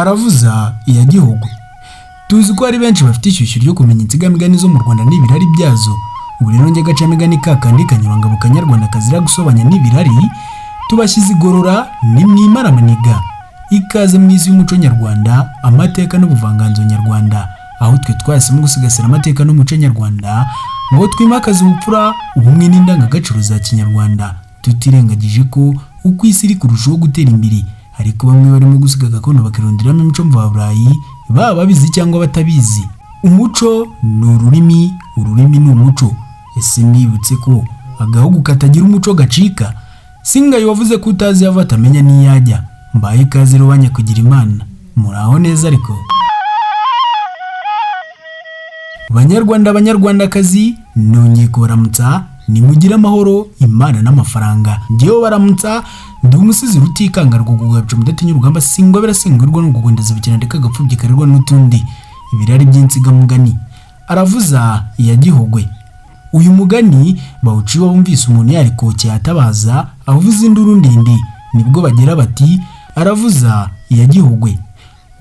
Aravuza iya Gihogwe. Tuzi ko hari benshi bafite ishyushyu ryo kumenya insigamigani zo mu Rwanda n'ibirari byazo. Ubu rero njye gacamigani ka kandi kanyurangabo kanyarwanda kazira gusobanya n'ibirari, tubashyize igorora nimwimaramaniga. Ikaze mu isi y'umuco nyarwanda, amateka n'ubuvanganzo nyarwanda, aho twe twahisemo gusigasira amateka n'umuco nyarwanda ngo twimakaze ubupfura, ubumwe n'indangagaciro za kinyarwanda, tutirengagije ko uko isi iri kurushaho gutera imbere ariko bamwe barimo gusiga gakondo bakironderamo imico mvaburayi, baba babizi cyangwa batabizi. Umuco ni ururimi, ururimi ni umuco. Ese mwibutse ko agahugu katagira umuco gacika? Singaye wavuze ko utazi yava atamenya n'iyajya. Mbaye ikaze rubanya kugira imana. Muraho neza ariko. Banyarwanda, banyarwandakazi, nongeye kubaramutsa, nimugire amahoro, imana n'amafaranga. Njyewe baramutsa ndi umusizi Rutikanga rwugugabica mudatinya urugamba, singwa birasingirwa n'ugugondeza bukina ndeka agapfubyi karirwa n'utundi. Ibirari by'insigamugani. Aravuza iya Gihogwe. Uyu mugani bawuciye bumvise umuntu yarikokeye atabaza avuza induru ndende, nibwo bagira bati aravuza iya Gihogwe.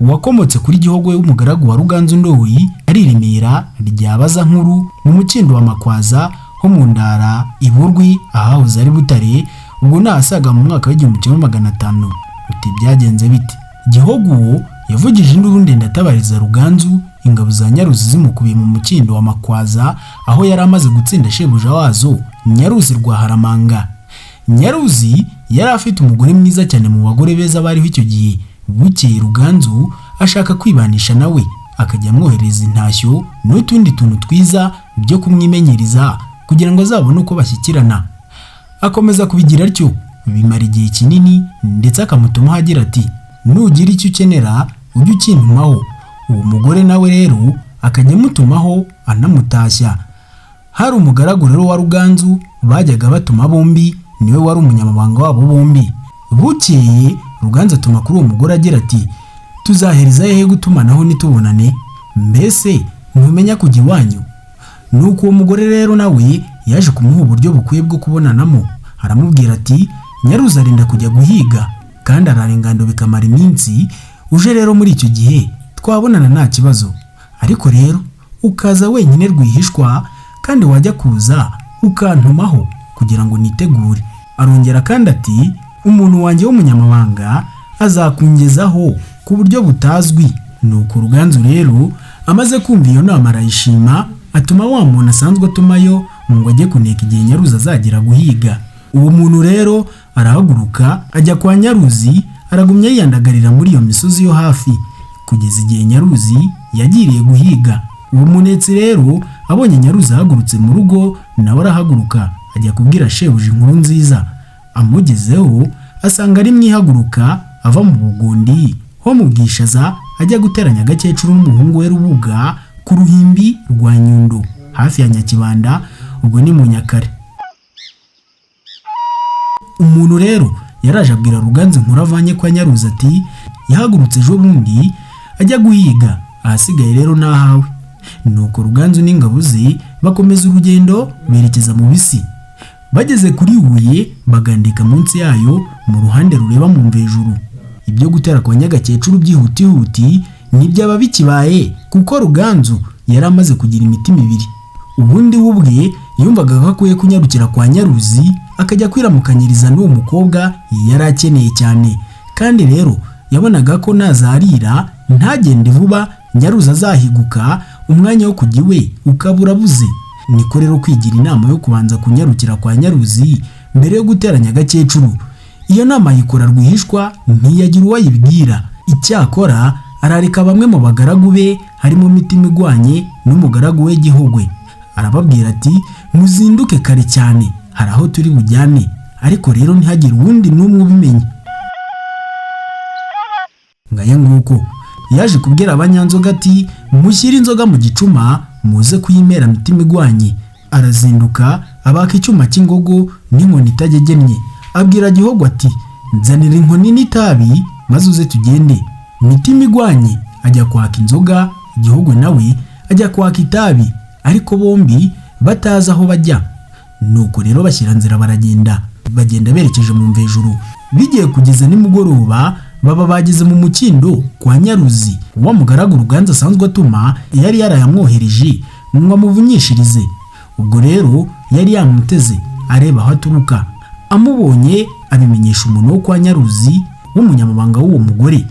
Uwakomotse kuri Gihogwe w'umugaragu wa Ruganzu Ndoli ari i Remera rya Bazankuru mu mukindo wa Makwaza ho mu Ndara i Burwi ahahoze ari Butare, ubwo ni ahasaga mu mwaka w'1500. Uti byagenze bite? Gihogwe uwo yavugije induru ndende atabariza Ruganzu, ingabo za Nyaruzi zimukubiye mu mukindo wa Makwaza aho yari amaze gutsinda shebuja wazo Nyaruzi rwa Haramanga. Nyaruzi yari afite umugore mwiza cyane mu bagore beza bariho icyo gihe. Bukeye Ruganzu ashaka kwibanisha nawe, akajya amwohereza intashyo n'utundi tuntu twiza byo kumwimenyereza kugira ngo azabone uko bashyikirana. Akomeza kubigira atyo bimara igihe kinini, ndetse akamutumaho agira ati nugira icyo ukenera ujye ukintumaho. Uwo mugore nawe rero akajya amutumaho anamutashya. Hari umugaragu rero wa Ruganzu bajyaga batuma bombi, niwe wari umunyamabanga wabo bombi. Bukeye Ruganzu atuma kuri uwo mugore agira ati tuzahereza hehe gutumanaho nitubonane? Mbese ntumenya kujya iwanyu? Nuko uwo mugore rero nawe yaje kumuha uburyo bukwiye bwo kubonanamo. Aramubwira ati Nyaruzi arinda kujya guhiga kandi arara ingando bikamara iminsi, uje rero muri icyo gihe twabonana nta kibazo, ariko rero ukaza wenyine rwihishwa, kandi wajya kuza ukantumaho kugira ngo nitegure. Arongera kandi ati umuntu wanjye w'umunyamabanga azakungezaho ku buryo butazwi. Nuko Ruganzu rero amaze kumva iyo nama arayishima, atuma wa muntu asanzwe atumayo ngo ajye kuneka igihe Nyaruzi azagera guhiga. Uwo muntu rero arahaguruka ajya kwa Nyaruzi, aragumya yiyandagarira muri iyo misozi yo hafi kugeza igihe Nyaruzi yagiriye guhiga. Uwo munetsi rero abonye Nyaruzi ahagurutse mu rugo, nawe arahaguruka ajya kubwira shebuja inkuru nziza. Amugezeho asanga ari mu ihaguruka ava mu Bugundi ho mu Bwishaza ajya guteranya agakecuru n'umuhungu we Rubuga ku ruhimbi rwa Nyundo hafi ya Nyakibanda, ubwo ni mu Nyakare. Umuntu rero yaraje abwira Ruganzu inkuru avanye kwa Nyaruzi ati yahagurutse ejo bundi ajya guhiga, ahasigaye rero nahawe. Nuko Ruganzu n'ingabo ze bakomeza urugendo berekeza mu Bisi. Bageze kuri Huye bagandika munsi yayo mu ruhande rureba mu mvejuru. Ibyo gutera kwa Nyagakecuru byihutihuti ntibyaba bikibaye kuko Ruganzu yari amaze kugira imitima ibiri. Ubundi we ubwe yumvaga ko akwiye kunyarukira kwa Nyaruzi akajya kwiramukanyiriza n'uwo mukobwa yari akeneye cyane, kandi rero yabonaga ko nazarira ntagende vuba Nyaruzi azahiguka umwanya wo kujya iwe ukaba urabuze. Niko rero kwigira inama yo kubanza kunyarukira kwa Nyaruzi mbere yo guteranya agakecuru. Iyo nama ayikora rwihishwa ntiyagira uwo ayibwira. Icyakora ararika bamwe mu bagaragu be harimo Mitima Igwanye n'umugaragu we Gihogwe, arababwira ati muzinduke kare cyane hari aho turi bujyane, ariko rero ntihagire uwundi n'umwe ubimenya. Ngaye nguko yaje kubwira abanyanzoga ati mushyire inzoga mu gicuma muze kuyimera Mitima Igwanye. Arazinduka abaka icyuma cy'ingogo n'inkoni itagegennye, abwira Gihogwe ati nzanira inkoni n'itabi maze uze tugende. Mitima Igwanye ajya kwaka inzoga, Gihogwe nawe ajya kwaka itabi, ariko bombi batazi aho bajya. Nuko rero bashyira nzira baragenda, bagenda berekeje mu mvejuru. Bigiye kugeza nimugoroba Baba bageze mu mukindo kwa Nyaruzi, wa mugaragu Ruganzu asanzwe atuma yari yarayamwohereje ngo amuvunyishirize. Ubwo rero yari yamuteze areba aho aturuka, amubonye abimenyesha umuntu wo kwa Nyaruzi w'umunyamabanga w'uwo mugore,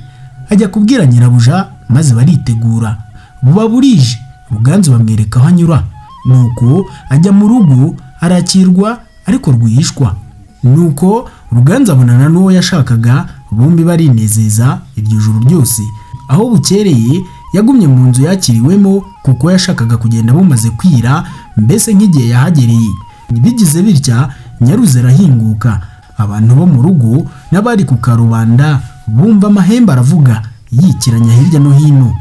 ajya kubwira nyirabuja, maze baritegura. Buba burije, Ruganzu bamwereka aho anyura, nuko ajya mu rugo arakirwa ariko rwihishwa. Nuko Ruganzu abonana n'uwo yashakaga, bombi barinezeza iryo joro ryose. Aho bukereye yagumye mu nzu yakiriwemo kuko yashakaga kugenda bumaze kwira, mbese nk'igihe yahagereye. Bigize bitya Nyaruzi arahinguka, abantu bo mu rugo n'abari ku karubanda bumva amahembe aravuga yikiranya hirya no hino,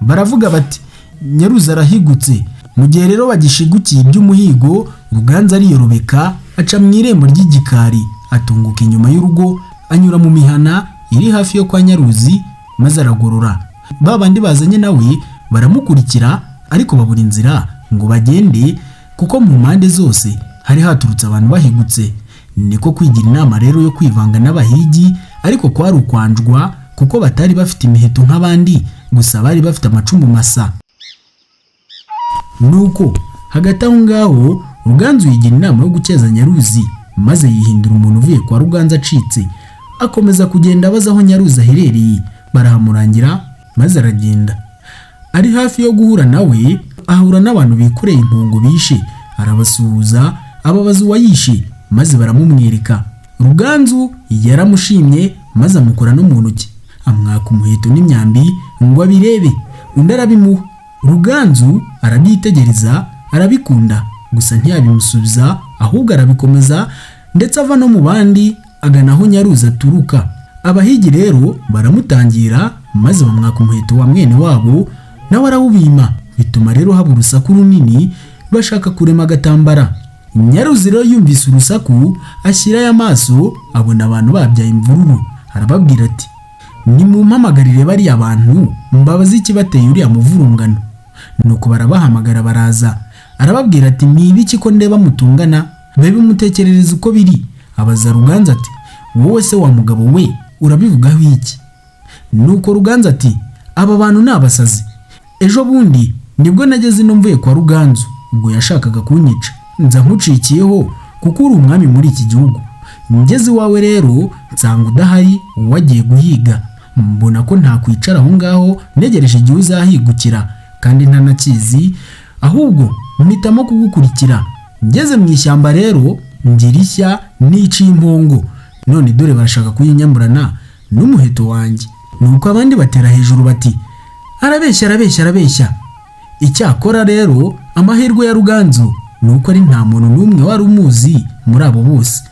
baravuga bati Nyaruzi arahigutse. Mu gihe rero bagishigukiye iby'umuhigo, Ruganzu ariyorobeka aca mu irembo ry'igikari, atunguka inyuma y'urugo, anyura mu mihana iri hafi yo kwa Nyaruzi, maze aragorora. Ba bandi bazanye nawe baramukurikira, ariko babura inzira ngo bagende, kuko mu mpande zose hari haturutse abantu bahigutse. Niko kwigira inama rero yo kwivanga n'abahigi, ariko kwari ukwanjwa kuko batari bafite imiheto nk'abandi, gusa bari bafite amacumu masa. Nuko hagati aho ngaho Ruganzu yigira inama yo gukeza Nyaruzi, maze yihindura umuntu uvuye kwa Ruganzu acitse, akomeza kugenda abaza aho Nyaruzi aherereye, barahamurangira maze aragenda. Ari hafi yo guhura nawe, ahura n'abantu bikoreye impongo bishe, arabasuhuza, ababaza uwayishe, maze baramumwereka. Ruganzu yaramushimye maze amukora no mu ntoki, amwaka umuheto n'imyambi ngo abirebe, undi arabimuha. Ruganzu arabyitegereza arabikunda, gusa ntiyabimusubiza, ahubwo arabikomeza, ndetse ava no mu bandi agana aho Nyaruzi aturuka. Abahigi rero baramutangira, maze bamwaka umuheto wa mwene wabo, nawe arawubima, bituma rero haba urusaku runini, bashaka kurema agatambara. Nyaruzi rero yumvise urusaku ashyirayo amaso, abona abantu babyaye imvururu, arababwira ati nimumpamagarire bariya bantu mbabaze ikibateye uriya muvurungano. Nuko barabahamagara baraza, arababwira ati ni ibiki ko ndeba mutungana? Bebe mutekerereza uko biri. Abaza Ruganzu ati wowe se wa mugabo we urabivugaho iki? Nuko Ruganzu ati aba bantu ni abasazi, ejo bundi nibwo nageze ino mvuye kwa Ruganzu, ubwo yashakaga kunyica, nza nkucikiyeho kuko uri umwami muri iki gihugu. Ngeze iwawe rero nsanga udahari wagiye guhiga, mbona ko ntakwicara aho ngaho ntegereje igihe uzahigukira kandi ntanakizi, ahubwo mpitamo kugukurikira. Ngeze mu ishyamba rero ngira ishya niciye impongo, none dore barashaka kuyinyamburana n'umuheto wanjye. Nuko abandi batera hejuru bati arabeshya arabeshya arabeshya. Icyakora rero amahirwe ya Ruganzu ni uko ari nta muntu n'umwe wari umuzi muri abo bose.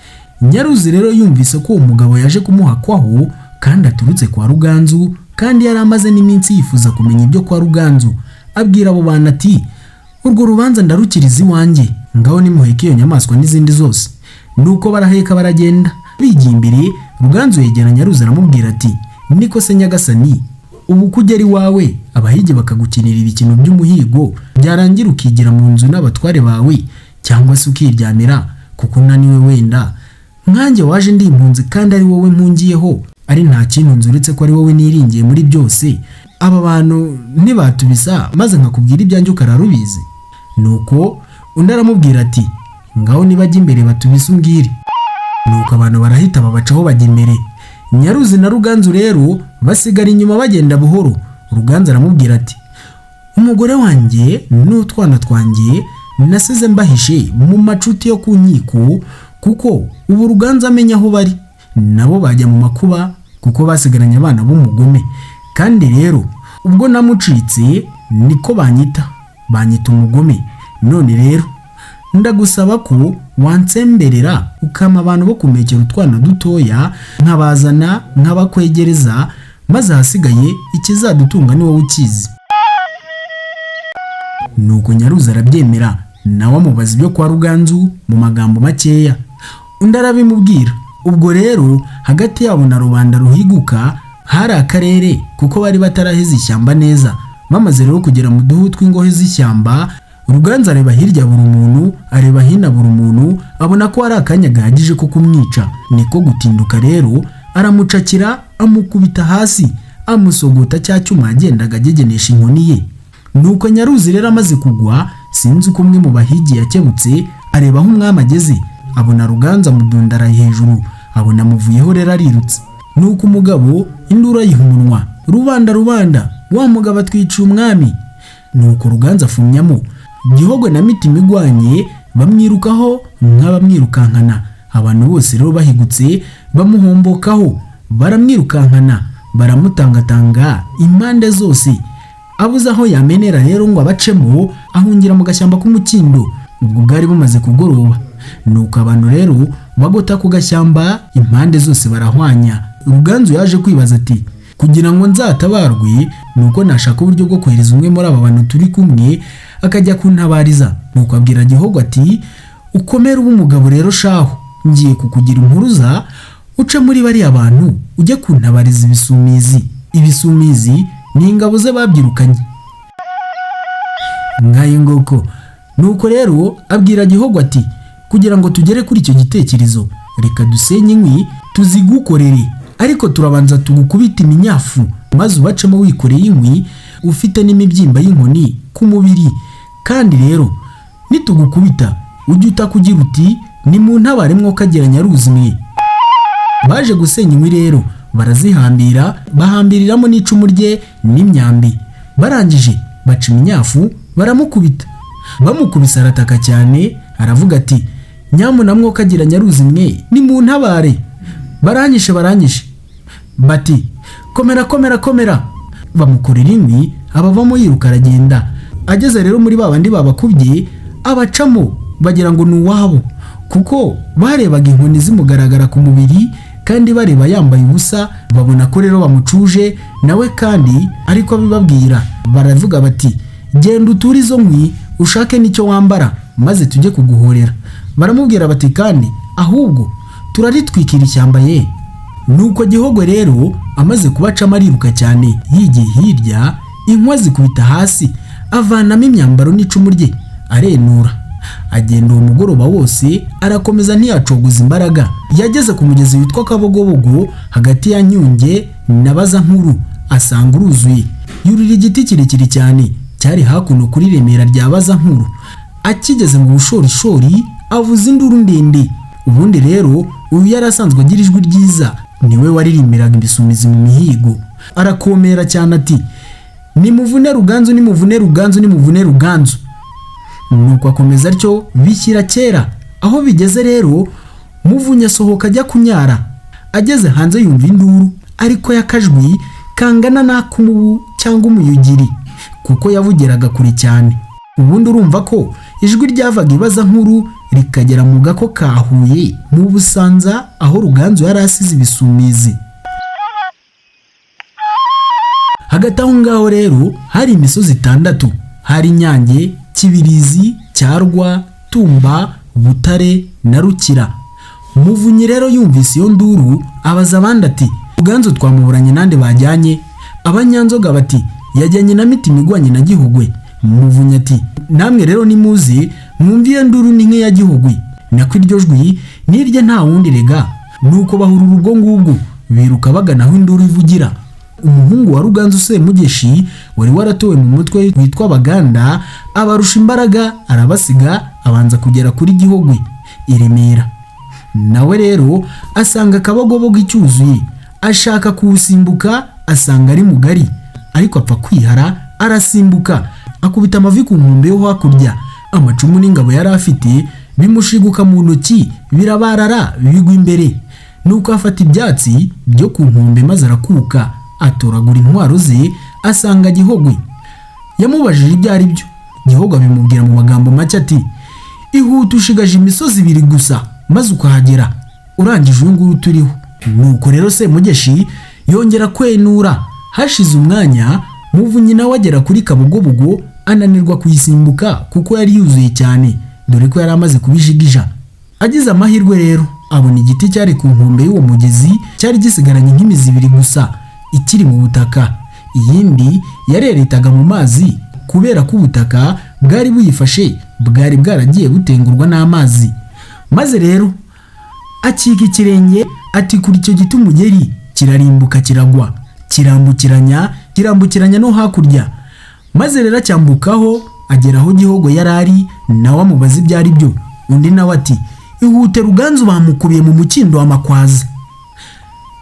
Nyaruzi rero yumvise ko uwo mugabo yaje kumuhakwaho kandi aturutse kwa Ruganzu, kandi yari amaze n'iminsi yifuza kumenya ibyo kwa Ruganzu, abwira abo bantu ati urwo rubanza ndarukiriza iwanjye, ngaho nimuheke iyo nyamaswa n'izindi zose. Nuko baraheka baragenda bigiye imbere. Ruganzu yegera Nyaruzi aramubwira ati niko se nyagasani, ubu ko ugera iwawe abahigi bakagukinira ibikino by'umuhigo, byarangira ukigira mu nzu n'abatware bawe, cyangwa se ukiryamira kuko unaniwe, wenda nkanjye waje ndi impunzi kandi ari wowe mpungiyeho, ari nta kintu nzi uretse ko ari wowe niringiye muri byose, aba bantu ntibatubisa maze nkakubwira ibyanjye ukararubizi. Nuko undi aramubwira ati ngaho nibajya imbere batubise umbwire. Nuko abantu barahita babacaho bajya imbere. Nyaruzi na Ruganzu rero basigara inyuma bagenda buhoro. Ruganzu aramubwira ati umugore wanjye n'utwana twanjye nasize mbahishe mu macuti yo ku nkiko, kuko ubu Ruganzu amenya aho bari nabo bajya mu makuba, kuko basigaranye abana b'umugome. Kandi rero ubwo namucitse niko banyita, banyita umugome. None rero ndagusaba ko wansemberera ukampa abantu bo kumekera utwana dutoya, nkabazana nkabakwegereza, maze ahasigaye ikizadutunga ni wowe ukizi. Nuko Nyaruzi arabyemera, nawe amubaza ibyo kwa Ruganzu mu magambo makeya, undi arabimubwira. Ubwo rero hagati yabo na rubanda ruhiguka hari akarere, kuko bari bataraheze ishyamba neza. Bamaze rero kugera mu duhu tw'ingohe z'ishyamba, Ruganzu areba hirya buri muntu, areba hino buri muntu, abona ko hari akanya gahagije ko kumwica. Niko gutinduka rero aramucakira, Amukubita hasi, amusogota cya cyuma yagendaga agegenesha inkoni ye. Nuko Nyaruzi rero amaze kugwa, sinzi uko umwe mu bahigi yakebutse areba aho umwami ageze, abona Ruganzu amudundaraye hejuru, abona amuvuyeho rero arirutse. Nuko umugabo induru ayiha umunwa, rubanda rubanda, wa mugabo atwiciye umwami. Nuko Ruganzu afumyamo, Gihogwe na Mitima igwanye bamwirukaho nk'abamwirukankana. Abantu bose rero bahigutse bamuhombokaho, baramwirukankana, baramutangatanga impande zose. Abuze aho yamenera rero ngo abacemo, ahungira mu gashyamba k'umukindo. Ubwo bwari bumaze kugoroba. Nuko abantu rero bagota ku gashyamba impande zose barahwanya. Ruganzu yaje kwibaza ati kugira ngo nzatabarwe nuko nashaka uburyo bwo kohereza umwe muri aba bantu turi kumwe akajya kuntabariza. Nuko abwira Gihogwe ati ukomere ube umugabo rero shaho, ngiye kukugira impuruza uce muri bariya bantu ujye kuntabariza ibisumizi. Ibisumizi ni ingabo ze babyirukanye nkayo ngoko. Nuko rero abwira Gihogwe ati kugira ngo tugere kuri icyo gitekerezo reka dusenye inkwi tuzigukorere, ariko turabanza tugukubita iminyafu maze ubacemo wikoreye inkwi ufite n'imibyimba y'inkoni ku mubiri. Kandi rero nitugukubita ujye utakugira uti ni mu ntabare mwokagira Nyaruzi mwe. Baje gusenya inkwi rero barazihambira, bahambiriramo n'icumu rye n'imyambi. Barangije baca iminyafu baramukubita. Bamukubise arataka cyane aravuga ati nyamuna mwokagira Nyaruzi mwe ni mu ntabare, baranyishe baranyishe. Bati komera komera komera. Bamukorera inkwi abavamo yiruka aragenda. Ageze rero muri babandi babakubye abacamo bagira ngo ni uwabo, kuko barebaga inkoni zimugaragara ku mubiri kandi bareba yambaye ubusa, babona ko rero bamucuje nawe kandi ariko abibabwira. Baravuga bati genda uture izo nkwi ushake n'icyo wambara maze tujye kuguhorera. Baramubwira bati kandi ahubwo turaritwikira ishyamba ye. Nuko Gihogwe rero amaze kubacamo ariruka cyane yigiye hirya, inkwa zikubita hasi, avanamo imyambaro n'icumu rye arenura. Agenda uwo mugoroba wose arakomeza ntiyacogoza imbaraga. Yageze ku mugezi witwa Kabogobogo hagati ya Nyunge na Bazankuru, asanga uruzuye. Yurira igiti kirekire cyane cyari hakuno kuri Remera rya Bazankuru. Akigeze mu bushorishori avuza induru ndende. Ubundi rero uyu yari asanzwe agira ijwi ryiza, niwe waririmbiraga ibisumizi mu mihigo. Arakomera cyane ati nimuvune Ruganzu, nimuvune Ruganzu, nimuvune Ruganzu. Nuko akomeza atyo bishyira kera. Aho bigeze rero Muvunyi asohoka ajya kunyara. Ageze hanze yumva induru ariko y'akajwi kangana n'ak'umubu cyangwa umuyugiri, kuko yavugiraga kure cyane. Ubundi urumva ko ijwi ryavaga ibaza nkuru rikagera mu gako ka Huye mu Busanza aho Ruganzu yari asize ibisumizi. Hagati aho ngaho rero hari imisozi itandatu, hari Nyange, Kibirizi, Cyarwa, Tumba, Butare na Rukira. Muvunyi rero yumvise iyo nduru abaza abandi ati Ruganzu twamuburanye nande bajyanye? Abanyanzoga bati yajyanye na Mitima igwanye na Gihogwe. Muvunyi ati namwe rero nimuze mwumve iyo nduru ni nk'iya Gihogwe, nako iryo jwi nirye nta wundi rega. Nuko bahurura ubwo ngubwo biruka bagana aho induru ivugira. Umuhungu wa Ruganzu Semugeshi wari waratowe mu mutwe witwa Baganda abarusha imbaraga arabasiga, abanza kugera kuri Gihogwe i Remera. Nawe rero asanga Akabogobogo icyuzuye, ashaka kuwusimbuka asanga ari mugari, ariko apfa kwihara arasimbuka, akubita amavi ku nkombe yo hakurya. Amacumu n'ingabo yari afite bimushiguka mu ntoki birabarara bigwa imbere. Nuko afata ibyatsi byo ku nkombe maze arakuka, atoragura intwaro ze asanga Gihogwe. Yamubajije ibyo ari byo, Gihogwe abimubwira mu magambo make ati ihute ushigaje imisozi ibiri gusa maze ukahagera urangije uyu nguyu turiho. Nuko rero Semugeshi yongera kwenura. Hashize umwanya Muvunyi nawe agera kuri Kabogobogo ananirwa kuyisimbuka kuko yari yuzuye cyane, dore ko yari amaze kubijigija. Agize amahirwe rero abona igiti cyari ku nkombe y'uwo mugezi cyari gisigaranye nk'imizi ibiri gusa ikiri mu butaka, iyindi yareretaga mu mazi kubera ko ubutaka bwari buyifashe bwari bwaragiye butengurwa n'amazi. Maze rero akika ikirenge atikura icyo giti umugeri Kirarimbuka kiragwa, kirambukiranya, kirambukiranya no hakurya. Maze rero acyambukaho agera aho Gihogo yari ari, nawe amubaza ibyo ari byo. Undi nawe ati: "Ihute, Ruganzu bamukubiye mu mukindo wa Makwaza."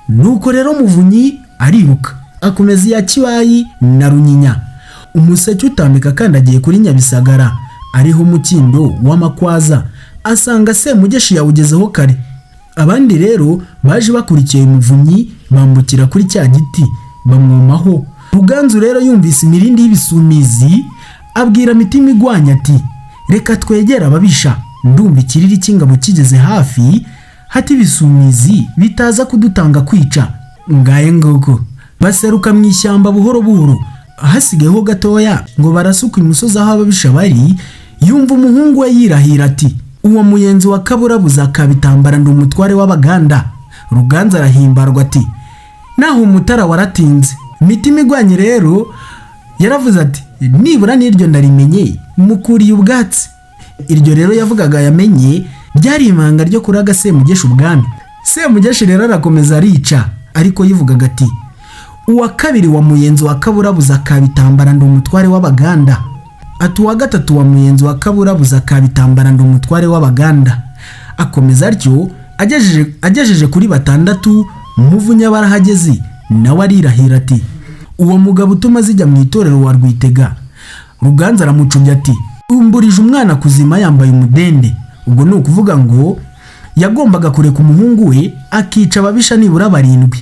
Nuko rero Muvunyi ariruka, akomeza iya Kibayi na Runyinya. Umuseke utambika akandagiye kuri Nyabisagara, ariho umukindo w'Amakwaza, asanga Semugeshi yawugezeho kare. Abandi rero baje bakurikiye Muvunyi, bambukira kuri cya giti bamwomaho. Ruganzu rero yumvise imirindi y'ibisumizi, abwira Mitima Igwanya ati: "Reka twegere ababisha, ndumva ikiriri cy'ingabo kigeze hafi, hati ibisumizi bitaza kudutanga kwica." Ngaye nguko, baseruka mu ishyamba buhoro buhoro. Hasigayeho gatoya ngo barasuka imusozi aho ababisha bari, yumva umuhungu we yirahira ati: "Uwo muyenzi wa Kaburabuza akabitambara, ndi umutware w'Abaganda." Ruganzu arahimbarwa ati: "Naho umutara waratinze." Mitima Igwanye rero yaravuze ati: "Nibura n'iryo ndarimenye, mukuriye ubwatsi." Iryo rero yavugaga yamenye ryari ibanga ryo kuraga Semugeshi ubwami. Semugeshi rero arakomeza arica, ariko yivugaga ati: "Uwa kabiri wa muyenzi wa Kaburabuza akabitambara, ndi umutware w'Abaganda." Ati: "Uwa gatatu wa muyenzi wa Kaburabuza akabitambara, ndi umutware w'Abaganda." Akomeza atyo, agejeje kuri batandatu, Muvunya barahageze, nawe arirahira ati: "Uwo mugabo utuma zijya mu itorero wa Rwitega." Ruganzu aramucumbya ati: "Umburije umwana kuzima yambaye umudende." Ubwo ni ukuvuga ngo yagombaga kureka umuhungu we akica ababisha nibura barindwi.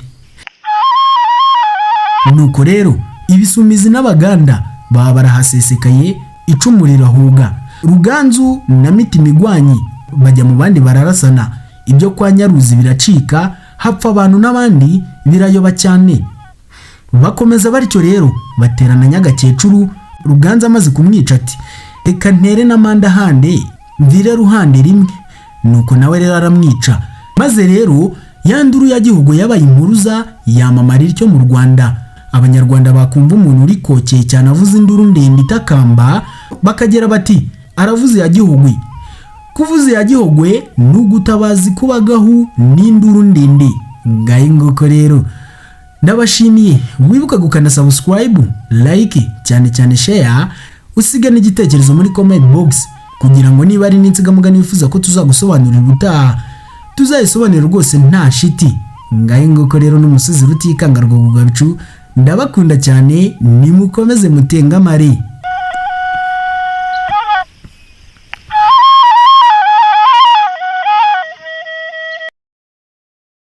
Nuko rero ibisumizi n'Abaganda baba barahasesekaye, icumu rirahuga. Ruganzu na Mitima Igwanyi bajya mu bandi bararasana, ibyo kwa Nyaruzi biracika, hapfa abantu n'abandi, birayoba cyane. Bakomeza batyo rero, baterana Nyagakecuru. Ruganzu amaze kumwica ati: "Reka ntere n'amanda hande mvire ruhande rimwe." Nuko nawe rero aramwica. Maze rero ya nduru ya Gihugu yabaye impuruza, yamamara ityo mu Rwanda. Abanyarwanda bakumva umuntu uri kokeye cyane avuze induru ndende itakamba, bakagera bati: "Aravuze ya Gihogwe." Kuvuza ya Gihogwe ni ugutabaza kubagahu n'induru ndende. Ngaye nguko rero, ndabashimiye. Wibuka gukanda subscribe, like, cyane cyane share, usige n'igitekerezo muri comment box, kugira ngo niba ari n'insigamugani wifuza ko tuzagusobanurira ubutaha, tuzayisobanurira rwose nta shiti. Ngaye nguko rero, n'umusozi Rutikanga Rwogogabicu, ndabakunda cyane, nimukomeze mutengamare.